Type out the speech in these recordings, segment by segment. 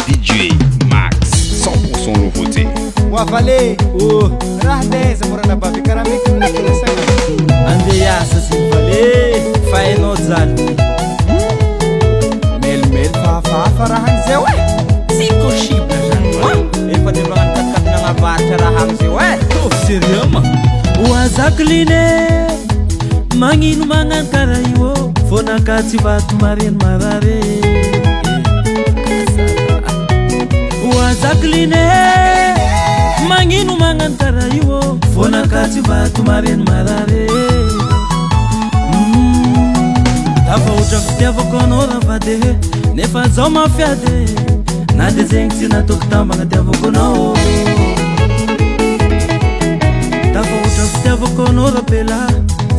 DJ Max, 100% nouveauté. Wavale oh raha taiza mora nabavy karaha mekimeky lasagna. Andeha hiasa zegny vale fa hainao jaly ty. Melimely fa hafahafa raha agny zeo e. Tsy possible zany oa. Efa de magnano katikaty nagnavaratra raha agny zeo e. Tôvy sérieux ma. Oa Jacqueline e, magnino magnano karaha io ô, fônaka tsy vato mareny marary e. Oa Jacqueline e, magnino magnano karaha io ô, fônaka tsy vato mareny marary e. Tafahoatra fitiavako anao ravady e, nefa zao mafy ady e, na de zegny tsy nataoko tambagna tiavako anao. Tafahoatra fitiavako anao rapela,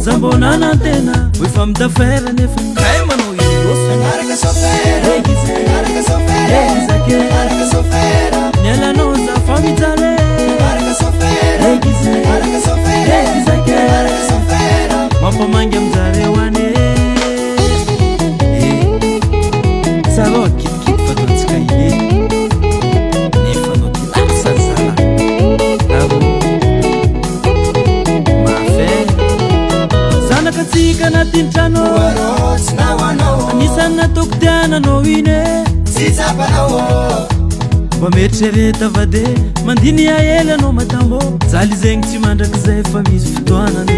za mbô nanantena hoe femme d'affaires nefa kay manao ino loatra. Nagnaraka sôfera, nagnaraka sôfera, nagnaraka sôfera, Nialanao za fa mijaly e. Nagnaraka sôfera, nagnaraka sôfera, nagnaraka sôfera. Mampamangy aminjareo any e. Tsarao kidikidy fataontsika iny e, nefa anao ty lasa zala. Aro mafy e. Zanaka antsika anatin'ny trano. Oarô tsy nahoanao. Anisan'ny nataoko tiananao iny e. Tsy tsapanao. Mba mieritrereta vade, mandinia ela anao madamo. Jaly zegny tsy mandrakizay fa misy fotoanany.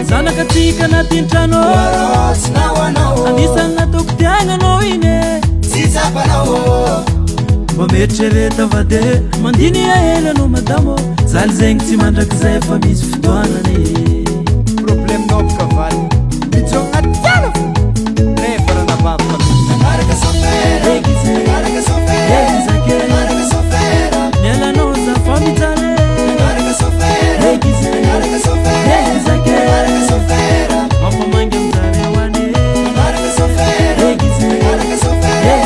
Zanaka antsika anatin'ny trano. Oarô tsy nahoanao. Anisan'ny nataoko tiananao iny e. Tsy tsapanao. Mba mieritrereta vade, mandinia ela anao madamo. Jaly zegny tsy mandrakizay fa misy fotoanany. Problème-nao boka valy. Mijogna tiana fo. Rehefa raha nabavy fa nagnaraka sôfera, nagnaraka sôfera, nagnaraka sôfera, Nialanao za fa mijaly e. Nagnaraka sôfera, nagnaraka sôfera, nagnaraka sôfera, Mampamangy aminjareo any e. Nagnaraka sôfera, nagnaraka sôfera,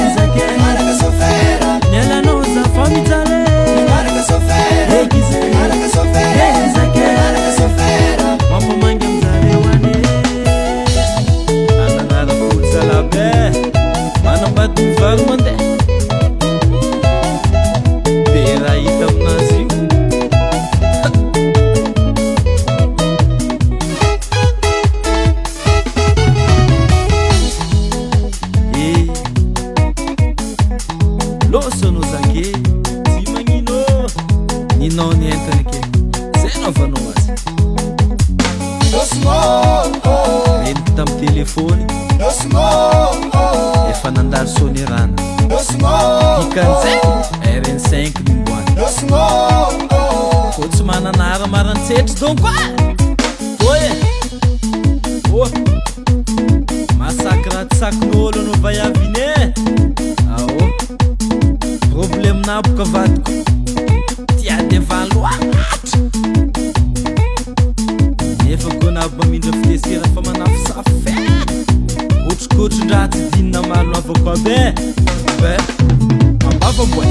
nagnaraka sôfera, Nialanao za fa mijaly e. Nagnaraka sôfera, nagnaraka sôfera, nagnaraka sôfera. Mampamangy aminjareo any e. Ananarako zalabe, manambady mivaro mandeha. Be raha hita aminazy io. E loso anao zake, tsy magnino. Ninao ny entana ke, zay anaovanao azy. Losmo, Reniko tamin'ny telefôny, losmo, efa nandalo sonerana. Losmo, Dikan'izay RN5 nimboany. Losmo, Kô tsy manana ara maran-tsetry donc e. Oe! Oh! Masaky raha tsy sakin'olo anao vaiavy iny e. Ao. Problème naboka vadiko. Tia devant loatra. Nefa koa nabo mamindra fitesera fa manafosafo e. Kotrokotron-draha tsy dinina malo avako aby e. Be. Ambava boy.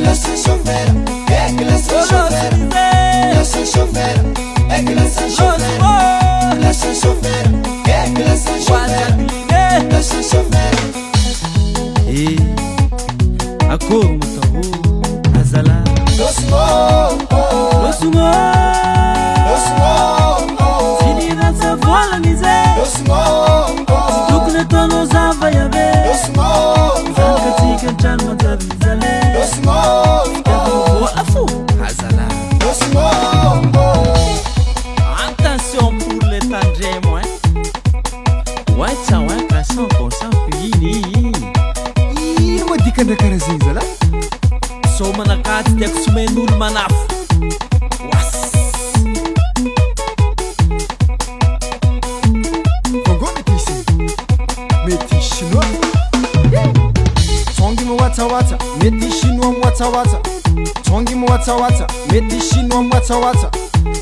Lasa chauffeur, é que lasa chauffeur, lasa chauffeur, é que lasa chauffeur, lasa chauffeur, é que lasa chauffeur, lasa chauffeur. E akory matao azala. Losmo, Losongo. Losmo, Tsy niratsa volana izy e. Losmo, Tokony ataonao zava iabe. Losmo, Zanaka antsika an-trano manjary mijaly. Losmo, Vola fo azala. Losmo. Attention pour les tandremo hein. Oaitsa oaika 100% iny. Ino moa dikandra karaha zegny zalahy? Sao manakaty tiako tsy mahain'olo manafo. Was. Congo mety isy, mety chinois. Tsongy moatsawatsa, mety chinois moatsawatsa. Tsongy moatsawatsa, mety chinois moatsawatsa.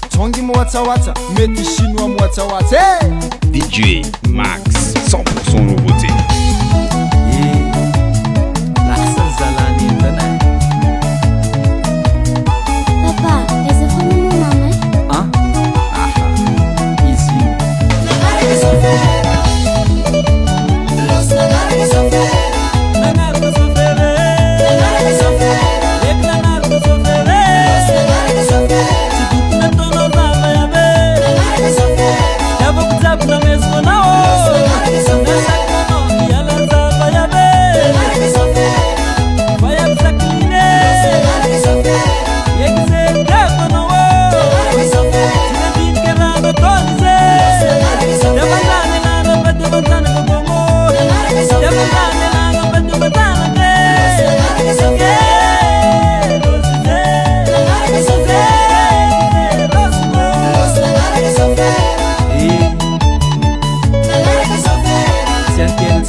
Tsongy moatsawatsa, mety chinois moatsawatsa. Hey! DJ Max, 100% nouveauté. E lasa ny zalany entana. Papa, aiza foana moa mama e? Ah? Aha. Izy io. Nagnaraka sôfera, los nagnaraka sôfera.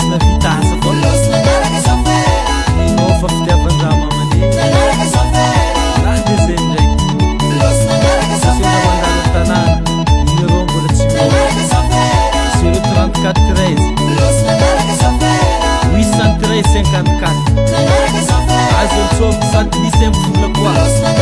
Tsy navita asa fô. Losy nanaraka sôfera. Ninao fa fitiavan-draha mamane. Nanaraka sôfera. Raha de zay ndraiky. Losy nanaraka Sena sôfera. mandalo tanàna. Numéro mbola tsy miova. Nanaraka sôfera. 034 13 Losy nanaraka sôfera. 813 54. Nanaraka sôfera. Azo antsôviko sady misy ampola koa. Losy nanaraka.